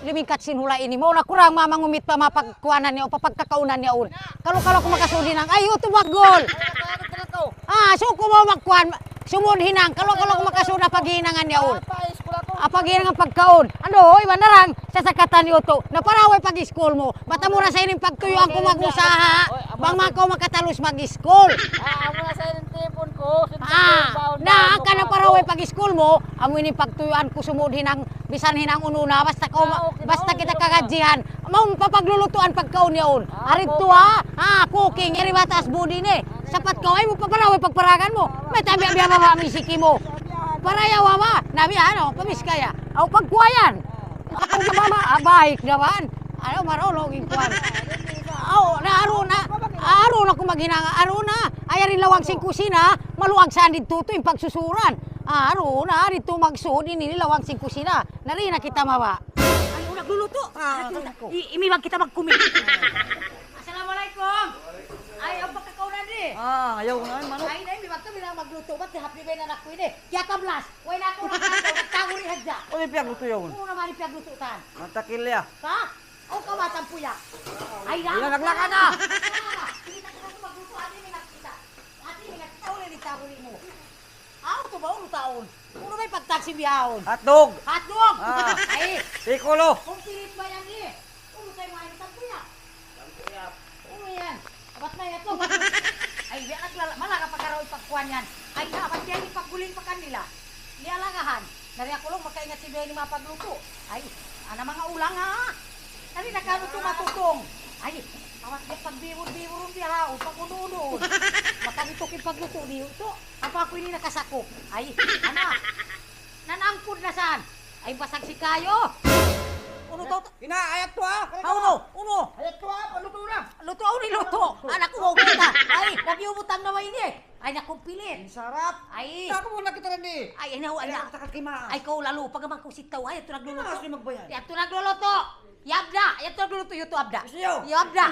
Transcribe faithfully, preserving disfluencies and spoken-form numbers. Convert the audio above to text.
Limingkat sin hula' ini. Mawn na kurang mamangumit pa mapagkuanan niya o papagkakaunan niya un. Kalu-kalu aku makasud hinang. Ay, utu maggol. Ah, suku mu magkuan. Sumud hinang. Kalu-kalu aku makasud na paghinangan niya un. Apa paghinangan pagkaun. Ano, hoy, manarang. Sasakatan niyo to. Na para way pag-school mu. Mata mu ra sa ini pagtuyuan ku mag-usaha. Bang makaw makatalus mag-school. Ah, amu na sa ini tipun ku. Ah, na, kana para way pag-school mu. Amu ini pagtuyuan ku sumud hinang, bisan hinang unu na, basta kaw ma-, basta kita kagadjihan. Mawn pa paglulutuan pagkaun yaun. Ari tuwa, ah, cooking, iri mataas budi ini. Sapat kaw, ay mu pa para way pagparagan mu. May tabi biya' baba misiki mu. Para yawa ba? Nabi ano, pamiskaya. Aw pagkuwayan. Aw mama, ah, baik naman. Ano, marunong in kuwan. Aw, na aru na, aru na ku maghinanga, aru na. Ay, ari lawang sin kusina, maluag sa anid tutu in pagsusuran. Ah, aru na, ari tu magsud ini lawang sin kusina. Nari na kita mawa. Ay, nagluluto. Ah, i-, imiwag kita magkumi. Assalamualaikum. Ay, ang pagkakaunan di. Ah, ayaw na, manok. Ay, na, imiwag kami lang magluto. Ba't hapdi ba na anak ko ini? Kaya kablas. Way na aku nagtago ri hadja. Ano yung piyagluto yun? Ano naman yung piyagluto tan? Ang takilya. Ha? O, kamatampuya. Ay, na. Ay, na, naglaka na. Kita ko na magluto, ati, may nakita. Ati, may nakita, uli, di tago rin mo. Aw, ito ba, ulo taon? Ulo may pagtaksi bihaon. Hotdog. Hotdog! Ah. Ay. Piccolo. Kung pilit ba yan eh? Ulo tayo mga imitang kuya. Ulo yan. Abat na yan. Ay, biya' naglala-, malaga pagkaraw ipagkuhan yan. Ay, na, abat yan, ipagguling pa kanila. Niyalagahan. Nari aku lang makaingat si Benny mapagluto. Ay, ana mga ulang ha. Nari nakaluto matutong. Ay, abat yan pagbiwur-biwurun biya' ha. O, pag-uno-uno. Makalitok ipagluto, di ito. Apa aku ini nakasakop? Ay, ana. Nanangkud na saan? Ay, basag si kayo. Uno to. Ina, ayat to, ah. Ha, uno, uno. Ayat to, ah. Paluto na. Luto, uno, luto. Anak ko, kita. Ay, nag-iubutang naman ini. Ay, nakumpilit. Ang sarap. Ay. Ako muna kita rin eh. Ay, ano, ay, ay, na. Ako takal kay Maas. Ay, ko lalo, pag amang kusitaw, ay, ito nagluluto. Maas yung magbayad. Ay, ito nagluluto. Yabda, ito nagluluto, ito abda. Siyo. Yabda.